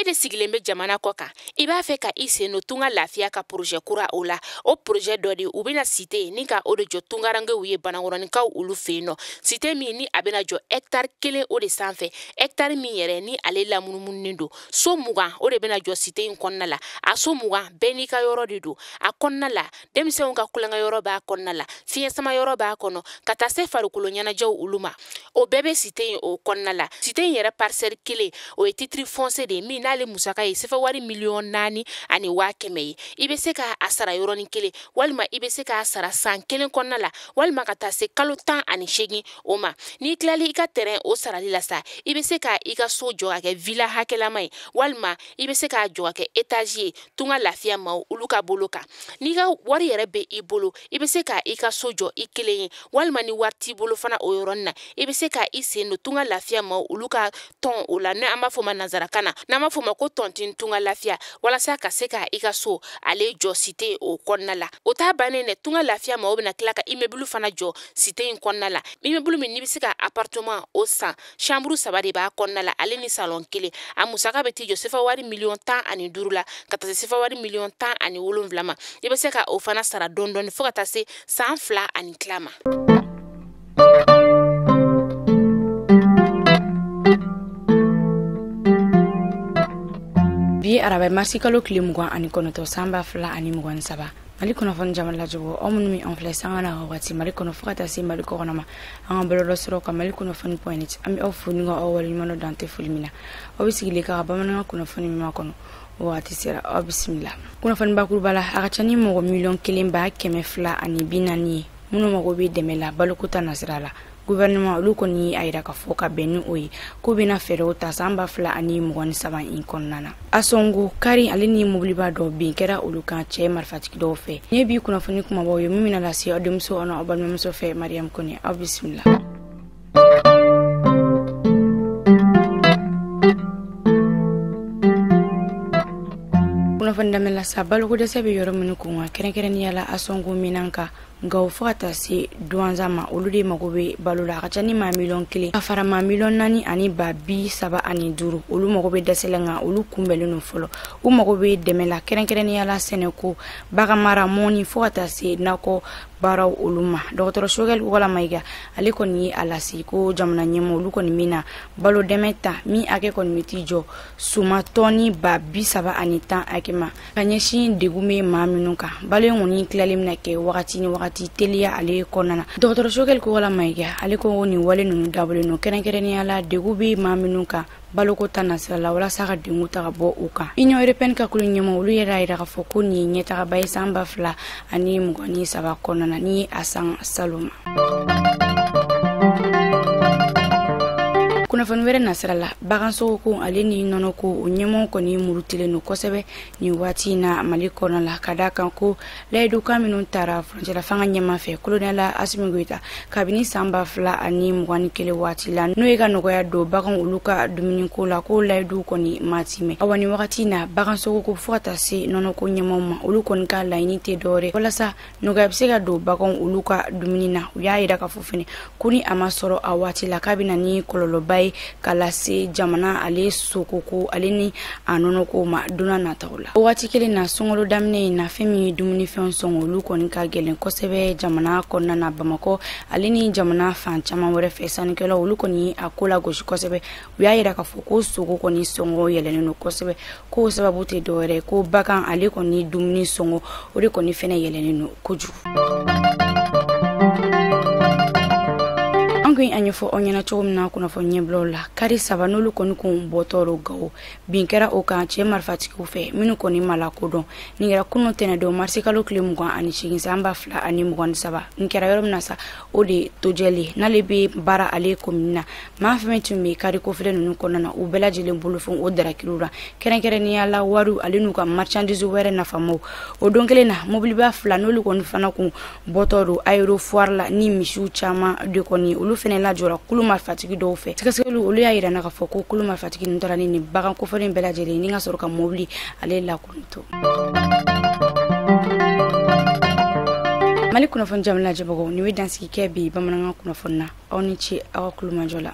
de sigilen bɛ jamana kɔ kan, i b'a fɛ ka i sen don Tunga Lafiya ka projet kura o la. O projet dɔ de u bɛna cité ni ka o de jɔ tungarankew ye Banankɔrɔninkaw olu fɛ yen nɔ. Cité min ni a bɛna jɔ hectare 1 o de sanfɛ, hectare min yɛrɛ ni ale lamunumununen don. So 20 o de bɛna jɔ cité in kɔnɔna la. A so 20 bɛɛ n'i ka yɔrɔ de don. A kɔnɔna la, denmisɛnw ka kulonkɛ yɔrɔ b'a kɔnɔna la, fiɲɛ sama yɔrɔ b'a kɔnɔ, ka taa se farikolo ɲɛnajɛw olu ma. O bɛɛ bɛ cité in o kɔnɔna la. Cité in yɛrɛ parcelle 1 o ye titre foncier de ye min n'ale musaka ye sefa wari 4,1 million ye. I bɛ se k'a sara yɔrɔnin kelen, walima i bɛ se k'a sara san 1 kɔnɔna la, walima ka taa se kalo 18 o ma. N'i tilali i ka terrain o sarali la sa, i bɛ se ka i ka so jɔ ka kɛ villa hakɛlama ye, walima i bɛ se k'a jɔ ka kɛ étage ye Tunga Lafiya maaw olu ka bolo kan. N'i ka wari yɛrɛ bɛ i bolo, i bɛ se ka i ka so jɔ i kelen ye, walima ni wari t'i bolo fana o yɔrɔnin na, i bɛ se ka i sen don Tunga Lafiya maaw olu ka tɔn o la, n'an b'a fɔ o ma nanzarakan na, n'an b'a fɔ o ma ko tontine Tunga Lafiya, walasa ka se ka i ka so ale jɔ cité o kɔnɔna la. O t'a bannen dɛ, Tunga Lafiya maaw bɛna tila ka immeuble fana jɔ cité in kɔnɔna la. Immeuble min n'i bɛ se ka appartement o san, chambre 3 de b'a kɔnɔna la, ale ni salon 1. A musaka bɛ t'i jɔ sefa wari 15 million la, ka taa se sefa wari 17 million ma. I bɛ se ka o fana sara dɔɔni dɔɔni fo ka taa se san 2 ani tila ma. Bi araba marisi kalo tile 29 san 2023, Mali kunnafoni jama lajɛbɔ, aw minnu min an filɛ sanga na wagati Mali kɔnɔ fo ka taa se Mali kɔkɔnɔ ma, an ka bɔlɔlɔ sɔrɔ ka Mali kunnafoni.net. An bɛ aw fo ni ka aw waleɲuman dɔn, dan tɛ foli min na. Aw bɛ sigilen ka bamanankan kunnafoni min kɔnɔ, o wagati sera, aw bisimila. Kunnafoni bakuruba la, a ka ca ni mɔgɔ 1,240 million ye minnu mago bɛ dɛmɛ la baloko ta nasira la. Gouvernement olu kɔni a yira k'a fɔ ka bɛn ni o ye k'u bɛna fɛɛrɛw ta san 2023 in kɔnɔna na. Ansongo kari ale ni mobiliba dɔ bin kɛra olu kan cɛ marifatigi dɔw fɛ. Nin ye bi kunnafoni kumabaw ye min bɛna lase aw denmuso aw n'aw balimamuso fɛ, Mariam Kone. Aw bisimila. Kunnafoni daminɛ la sa, balokodɛsɛ bɛ yɔrɔ minnu kun kan, kɛrɛnkɛrɛnnenya la Ansongo Menaka, Gao fo ka taa se Douentza ma, olu de mago bɛ balo la. A ka ca ni maa 1 million ka fara maa 4,435 million, olu mago bɛ dɛsɛ la, nka olu kunbɛnlen don fɔlɔ. U mago bɛ dɛmɛ la, kɛrɛnkɛrɛnnenya la sɛnɛko, baganmara, mɔni fo ka taa se nakɔ baaraw olu ma. Dɔgɔtɔrɔ Choguel Kokalla Maïga, ale kɔni ye a lase ko jamana ɲɛmɔgɔ olu kɔni bɛ na balo dɛmɛ ta min hakɛ kɔni bɛ t'i jɔ suma tɔni 30,000 hakɛ ma ka ɲɛsin degun bɛ maa minnu kan. Balo in kɔni tilalen bɛna kɛ wagati ni wagati teliya ale kɔnɔna na. Dɔgɔtɔrɔ Choguel Kokalla Maïga, ale ko nin wale ninnu dabɔlen don kɛrɛnkɛrɛnnenya la degun bɛ maa minnu kan baloko ta nasira la, walasa ka degun ta ka bɔ u kan. Union européenne ka kulu ɲɛmɔgɔ olu yɛrɛ y'a yira k'a fɔ ko nin ye ɲɛtagaba ye san 2023 kɔnɔna na ni a san salo ma. Kunnafoni wɛrɛ nasira la, bagansogoko ale ni nɔnɔko, o ɲɛmɔgɔ kɔni murutilen don kosɛbɛ nin waati in na Mali kɔnɔ la, ka da kan ko layidukan minnu tara furancɛla fanga ɲɛma fɛ, colonel Assimi Goïta, kabini san 2021 waati la, n'o ye ka nɔgɔya don bagan olu ka dumuniko la, ko layidu kɔni ma timɛ. Awa, nin wagati in na, bagansogoko fo ka taa se nɔnɔko ɲɛmaw ma, olu kɔni ka laɲini tɛ dɔwɛrɛ walasa nɔgɔya bɛ se ka don bagan olu ka dumuni na. U y'a yira k'a fɔ fɛnɛ ko ni a ma sɔrɔ a waati la, k'a bɛ na ni kɔlɔlɔba ye ka lase jamana ale sogoko ale ni a nɔnɔko ma don nataw la. O waati kelen na, sunkalo daminɛ in na, fɛn min ye dumunifɛnw sɔngɔ, olu kɔni ka gɛlɛn kosɛbɛ jamana kɔnɔna na. Bamakɔ ale ni jamana fan caman wɛrɛ fɛ, sannikɛlaw olu kɔni ye a ko lagosi kosɛbɛ. U y'a yira k'a fɔ ko sogo kɔni sɔngɔ yɛlɛnnen don kosɛbɛ, k'o sababu tɛ dɔwɛrɛ ko bagan ale kɔni dumuni sɔngɔ, o de kɔni fɛnɛ yɛlɛnnen don kojugu. An kun a ɲɛfɔ aw ɲɛna cogo min na kunnafoni ɲɛbilaw la, kari saba n'olu kɔni kun bɔtɔ don Gawo, bin kɛra o kan cɛ marifatigiw fɛ minnu kɔni ma lakodɔn. Nin kɛra kunun tɛnɛdon marisi kalo tile 28 san 2023. Nin kɛra yɔrɔ min na sa, o de Tojɛli n'ale bɛ baara ale commune na. Maa fɛn tun bɛ kari kofilɛ ninnu kɔnɔna na, u bɛɛ lajɛlen bolofɛn o darakiliw la, kɛrɛnkɛrɛnnenya la wariw ale n'u ka marchandise wɛrɛ nafamaw. O don kelen na, mobiliba fila n'olu kɔni fana kun bɔtɔ don aéro foire la ni misiw caman de kɔni, olu fɛnɛ lajɔra kulu marifatigi dɔw fɛ. Sɛgɛsɛgɛliw olu y'a yira na k'a fɔ ko kulu marifatigi ninnu taara ni nin bagan kofɔlen bɛɛ lajɛlen ni ka sɔrɔ ka mobili ale lakunto. Mali kunnafoni jamana lajɛbagaw, nin bɛ dansigi kɛ bi bamanankan kunnafoni na. Aw ni ce aw ka kulomajɔ la.